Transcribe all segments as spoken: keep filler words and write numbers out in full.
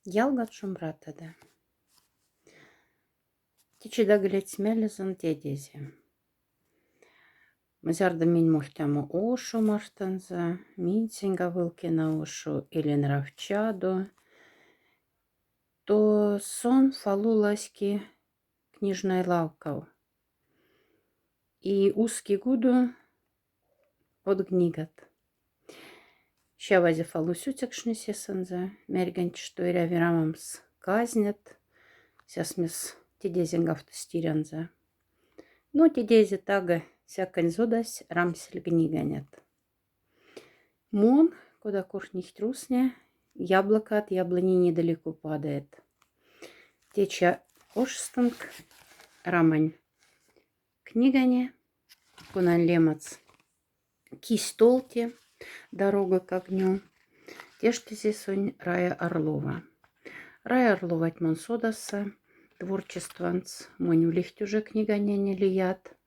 Ялгат шумбратада. Течи дагылеч мялезон тедезе. Мзярда минь мольтяма ошо мартонза, минь сеньга вылкена ошо или нравчадо, то сон Фалу ласьки книжной лавкав. И уски гудо од книгат. Чавазе Фалу сюцекшнис эсэнза, мяргонь, што эряви рамомс казнет, сясмес тедезень гавтыс тирянза. Но тедезе тага сякань зодась рамсель книганят. Мон, кода кортнихть русне, яблоко от яблони недалеко падает. Течи ошстынк рамонь книгане, конань лемац «Кись толти», «Дорога к огню». Тештизе сонь Рая Орлова. Рая Орловать мон содаса, творчестванц монь улихть уже книганене лият.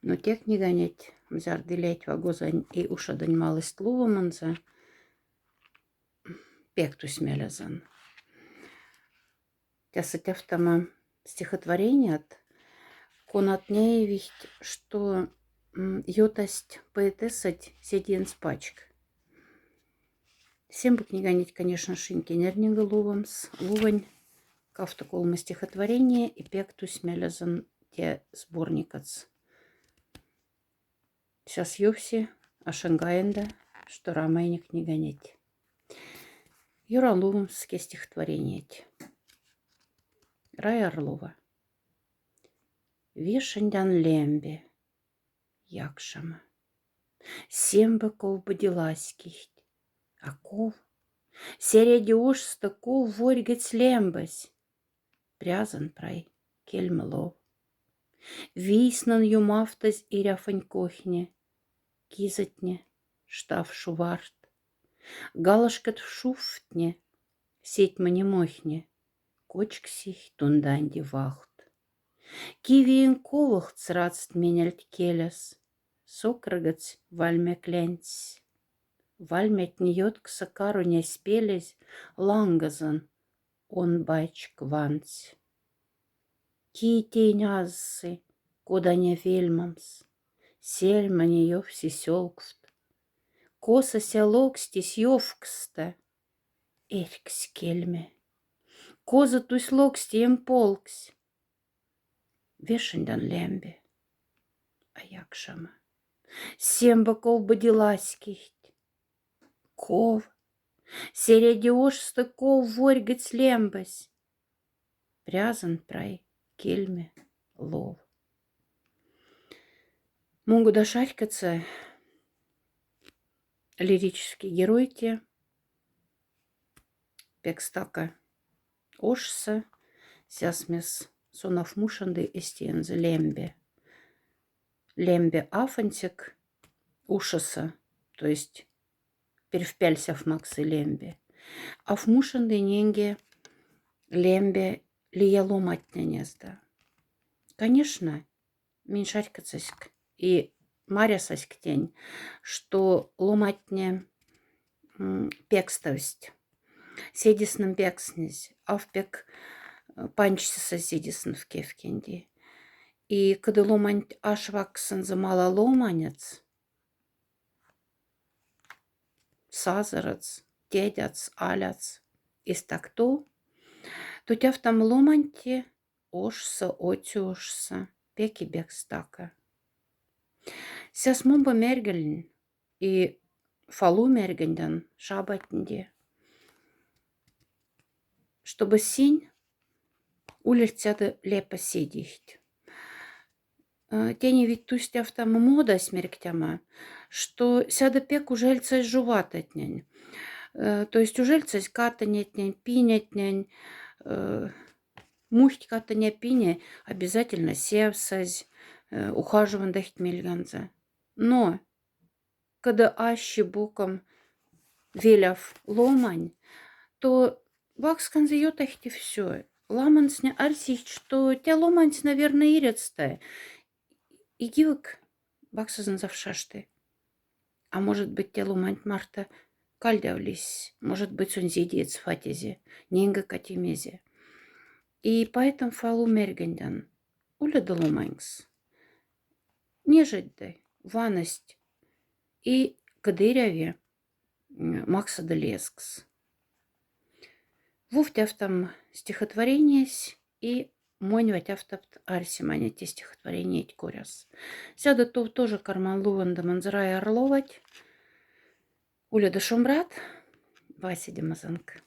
Но те книганеть, мзярда лейть вагозонь и ушедонь малость лувомонза, пек тусь мялезон. Тяса тяфтама стихотвореният, конат неевихть, што, м, ётасть поэтессать седиенц пачк. Сембу книганеть, конечно, шинь кенернега лувомс, лувонь кавто-колмо стихотворение и пек тусь мялезон те сборникац. Сяс ёвси, а шанга энда, што рамайне книганеть. Юран лувомс ке стихотворениеть. Рая Орлова. Вешендян лембе. Якшама. Сембе ков быди ласькихть. А ков? Середи ошста ков ворьгетсь лембесь. Прязан прай кельме лов. Вийснан юмавтазь эряфонь кохне, кизотне штав шуварт. Галашкат шувтне, сетьмоне мохне, кочксихть тунданди вахт. Кивиень ковохтс радст менельть келес, сокрыгатсь вальмяк ляньтсь. Вальмятне ёткса каронесь пелезь лангозон он бачк ванць. Ки тень азсы, кода не вельмамс, сельмоне ёвси сёлкст. Косо ся локстись ёвкста, эрьксь кельме. Козо тусь локсти эм полксь. Вешендян лямбе. А якшама. Сембе ков быди ласькихть. Ков. Середи ошста ков ворьготсь лямбась. Прязан прай кельме лов. Мон кода шарькодьса, лирический герой те пек стака ошса, сясмес сон аф мушанды эстиенза лямбе. Лямбе аф ансяк ушаса, то есть перьфпяльсяф максы лямбе. Аф мушанды ненге лямбе лия ломатненезда. Конечно, минь шарькодьсаськ и марясаськ тень, что ломатне, м, пекставсть. Седисным пекснизь, аф пек, э, панчсеса седисным кевкенди. И кыды ломанть ашваксонза мала ломанец, сазоротс, тядятс, алятс, эста кто, то тяфтама ломанте ошса, оцю ошса, пеки пек стака. Сяс мон бу мяргольн и фалу мяргоньдан шабатнде, чтобы синь улельцяда лепа седихть. Э, тени ведь тусть афтама модась мерьктяма, что сяда пек ужельцась жувататнень. Э, то есть ужельцась катанятнень, пинятнень, э, мухть катаня пине обязательно сявсазь, э, ухаживандахть мельганза. Но кода аще боком веляв ломань, то ваксконза ётахти всё. Ломаньсне арсихть, что тя ломаньс, наверное, ирецта. И гивк ваксозонза шашты. А может быть, тя ломанть марта кальдявлись, может быть, сонь зейдеец фатизе, неньга катимезе. И поэтому фалу мергендян, уледа ломанькс. Нежедьды, ваность и кыдыряви максода лезкс. Вов тяфтам стихотворениесь и монь вать афтапт арсемане те стихотворениеть коряс. Сяда тов тоже карман лувонда манзрай арловать. Уледа шумбрат, васиде мазанк.